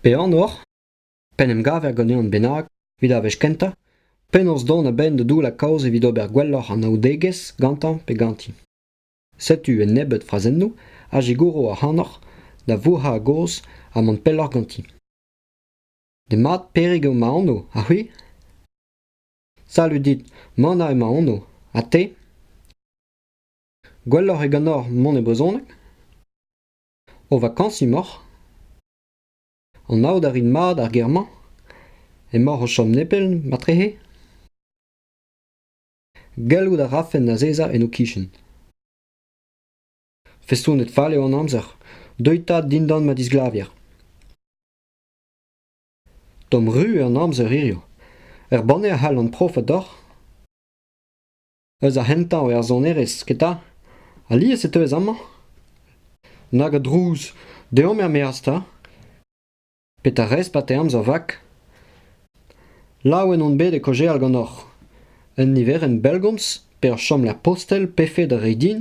Pe anv oc'h ? P'en em gaver gant unan bennak evit ar wech kentañ, penaos dont a-benn da doullañ kaoz evit ober gwelloc'h anaoudegezh gantañ pe ganti ? Setu un nebeud frazennoù a sikouro ac'hanoc'h da vourc'hañ a-gozh ha mont pelloc'h ganti. Demat Perig eo ma anv, ha c'hwi ? Salud dit, Mona eo ma anv, ha te ? Gwelloc'h eo ganeoc'h mont e brezhoneg ? O vakañsiñ emaoc'h ? Anaout a rit mat ar gêr-mañ ? Emaoc'h o chom nepell marteze ? Gallout a rafen azezañ en ho kichen. Festonet fall eo an amzer. Deuit 'ta dindan ma disglavier. Tomm-ruz eo an amzer hiziv. Ur banne a c'hallan profañ deoc'h ? Eus ar c'hentañ eo ar sonerezh, 'keta ? Alies e teuez amañ ? Nag a drouz ! Deomp er-maez 'ta ! Petra 'rez pa 'te amzer vak ? Laouen on bet e kaozeal ganeoc'h. Un niverenn bellgomz pe ur chomlec'h postel 'pefe da reiñ din ?